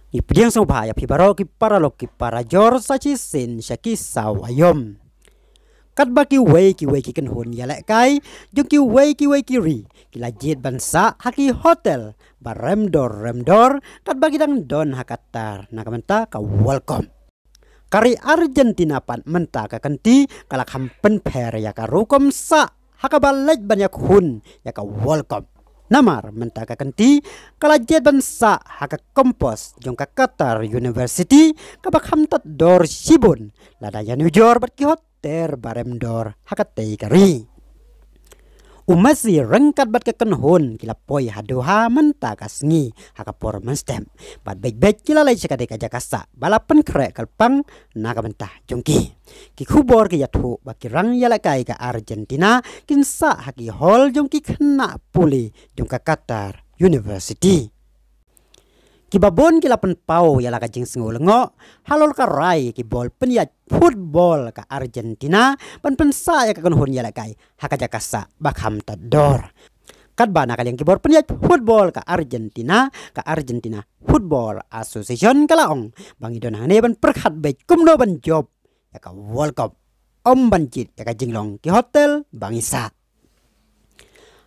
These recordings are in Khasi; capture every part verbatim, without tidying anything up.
Ngi pdiang sngewbha ïa phi baroh ki paralok ki parajor sa shisien sha ki saw aïom. Katba kiwei kiwei ki kynhun ïalehkai jong kiwei kiwei ki ri ki la jied ban sah ha ki hotel ba rem dor rem dor katba ki dang don ha Qatar na ka bynta ka World Cup. Ka ri Argentina pat mynta ka kynti ka la kham pynpher ïa ka rukom sah ha kaba leit ban ïakhun ïa ka World Cup. Namar mynta ka kynti ka la jied ban sah ha ka campus jong ka Qatar University kaba kham tad dor shibun, lada ïanujor bad ki hotel ba rem dor ha katei ka ri. U Messi ryngkat bad ka kynhun ki la poi ha Doha mynta ka sngi ha ka por mynstep, bad beit beit ki la leit sha katei ka jaka sah ba la pynkhreh kyrpang na ka bynta jong ki. Ki khubor ki ïathuh ba ki rang ïalehkai ka Argentina kin sah ha ki hall jong ki khynnah pule jong ka Qatar University. Kiba bun ki la pynpaw ïa la ka jingsngew lyngngoh halor ka rai ki bol pynïaid football ka Argentina ban pynsah ïa ka kynhun ïalehkai ha ka jaka sah ba kham tad dor. Katba na ka liang ki bor pynïaid football ka Argentina, ka Argentina Football Association ka la ong ba ngi don hangne ban pyrkhat beit kumno ban jop ïa ka World Cup, ym ban jied ïa ka jinglong ki hotel ba ngi sah.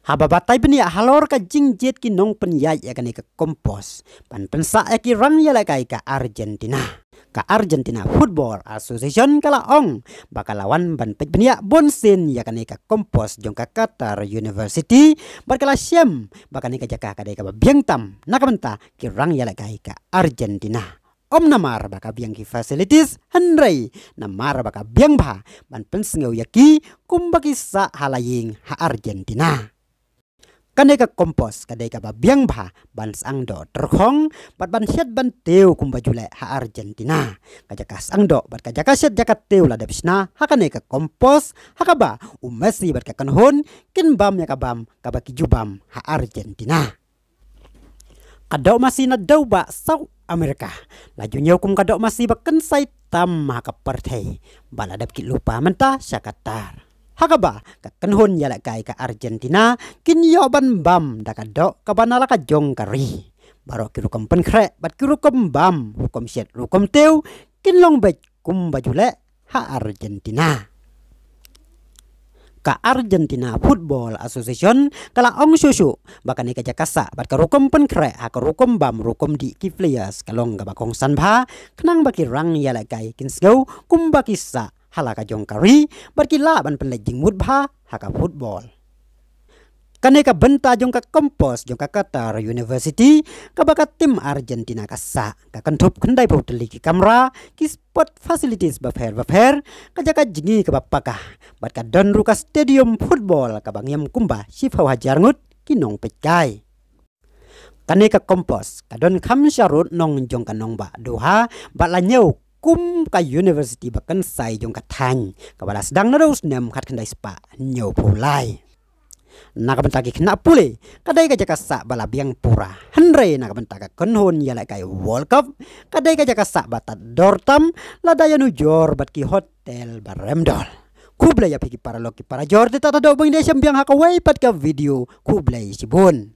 Haba batai bniah halor ka jingjied ki nongpynïaid ïa kane ka campus ban pynsah ïa ki rang ïalehkai ka Argentina, ka Argentina Football Association ka la ong ba ka la wan ban peit bniah bunsien ïa kane ka campus jong ka Qatar University bad ka la shem ba kane ka jaka ka dei kaba biang tam na ka bynta ki rang ïalehkai ka Argentina. Ym namar ba ka biang ki facilities, hynrei namar ba ka biang bha ban pynsngew ïa ki kumba ki sah ha la ïing ha Argentina. Kane ka campus ka dei kaba biang bha ban sangdoh tyrkhong bad ban shet ban tiew kumba ju leh ha Argentina. Ka jaka sangdoh bad ka jaka shet jaka tiew la dep shna ha kane ka campus, ha kaba u Messi bad ka kynhun kin bam ïa ka bam kaba ki ju bam ha Argentina. Ka doh masi na dewbah South America la ju ñiew kum ka doh masi ba kynsai tam ha ka pyrthei, ba la dep kit lypa mynta sha Qatar. Ha kaba ka kynhun ïalehkai ka Argentina kin ïoh ban bam da ka doh kaba na la ka jong ka ri. Baroh ki rukom pynkhreh bad ki rukom bam, rukom shet, rukom tiew kin long beit kumba ju leh ha Argentina. Ka Argentina Football Association ka la ong shuh shuh ba kane ka jaka sah bad ka rukom pynkhreh ha ka rukom bam rukom dih ki players ka long kaba kongsan bha, khnang ba ki rang ïalehkai kin sngew kumba ki sah ha la ka jong ka ri bad ki lah ban pynleit jingmut bha ha ka football. Kane ka bynta jong ka campus jong ka Qatar University kaba ka tim Argentina ka sah, ka kynthup khyndai phew tylli ki kamra, ki sport facilities bapher bapher, ka jaka jngi kaba paka, bad ka don ruh ka stadium football kaba ngiam kumba shiphew hajar ngut ki nongpeitkai. Kane ka campus ka don kham sharud nong jong ka nongbah Doha bad la ñiew kum ka university ba kynsai jong ka thaiñ kaba la sdang naduh u snem khatkhyndai spah hynñiew phew lai. Na ka bynta ki khynnah pule ka dei ka jaka sah ba la biang pura, hynrei na ka bynta ka kynhun ïalehkai World Cup ka dei ka jaka sah ba tad dor tam, lada ïanujor bad ki hotel ba rem dor. Khublei ïa phi ki paralok ki parajor, te ta ta doh ba ngin ïa shem biang ha kawei pat ka video. Khublei shibun.